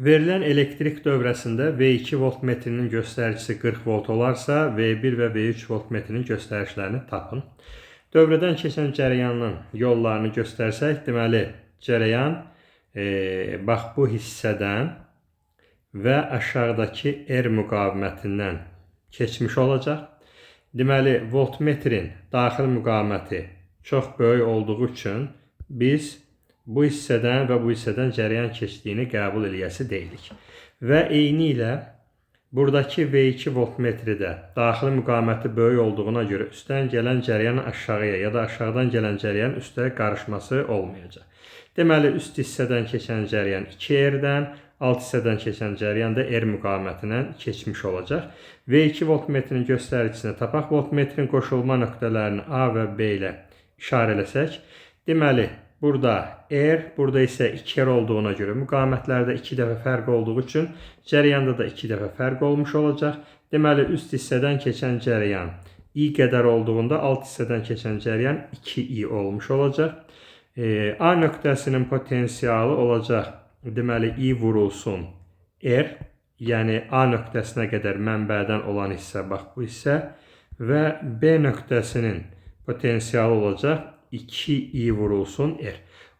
Verilən elektrik dövrəsində V2 voltmetrinin göstəricisi 40 volt olarsa, V1 və V3 voltmetrinin göstəricilərini tapın. Dövrədən keçən cərəyanın yollarını göstərsək, deməli, cərəyan bax bu hissədən və aşağıdakı R müqavimətindən keçmiş olacaq. Deməli, voltmetrin daxil müqaviməti çox böyük olduğu üçün biz bu hissədən və bu hissədən cərəyan keçdiyini qəbul eləyəsi deyilik. Və eyni ilə buradakı V2 voltmetri də daxili müqaviməti böyük olduğuna görə üstdən gələn cərəyanın aşağıya ya da aşağıdan gələn cərəyanın üstə qarışması olmayacaq. Deməli, üst hissədən keçən cərəyan 2R-dən, alt hissədən keçən cərəyan da R müqavimətindən keçmiş olacaq. V2 voltmetrin göstəricisini tapaq. Voltmetrin qoşulma nöqtələrini A və B ilə işarə eləsək, deməli, burada R, burada isə 2R olduğuna görə müqavimətlərdə 2 dəfə fərq olduğu üçün cərəyanda da 2 dəfə fərq olmuş olacaq. Deməli, üst hissədən keçən cərəyan I qədər olduğunda alt hissədən keçən cərəyan 2I olmuş olacaq. A nöqtəsinin potensialı olacaq, deməli, I vurulsun R, yəni A nöqtəsinə qədər mənbədən olan hissə, bax bu hissə və B nöqtəsinin potensialı olacaq 2I vurulsun R.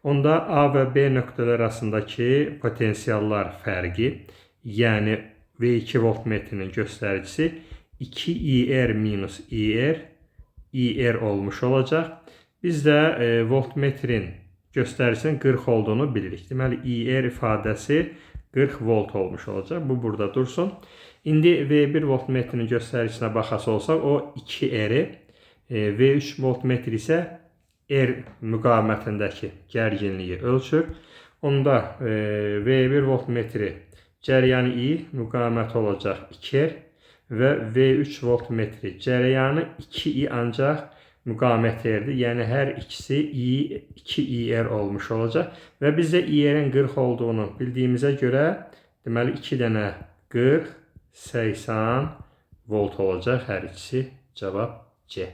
Onda A və B nöqtələr arasındakı potensiallar fərqi, yəni V2 voltmetrinin göstəricisi 2IR minus IR, IR olmuş olacaq. Biz də voltmetrin göstəricisinin 40 olduğunu bilirik. Deməli, IR ifadəsi 40 volt olmuş olacaq. Bu burada dursun. İndi V1 voltmetrinin göstəricisine baxası olsaq, o 2R-i, V3 voltmetr isə R müqavimətindəki gərginliyi ölçür. Onda V1 voltmetri cərəyanı I, müqaviməti olacaq 2R və V3 voltmetri cərəyanı 2I ancaq müqavimət R-dir. Yəni hər ikisi I, 2IR olmuş olacaq. Və biz də IR-in 40 olduğunu bildiyimizə görə, deməli 2 dənə 40, 80 volt olacaq hər ikisi. Cavab C.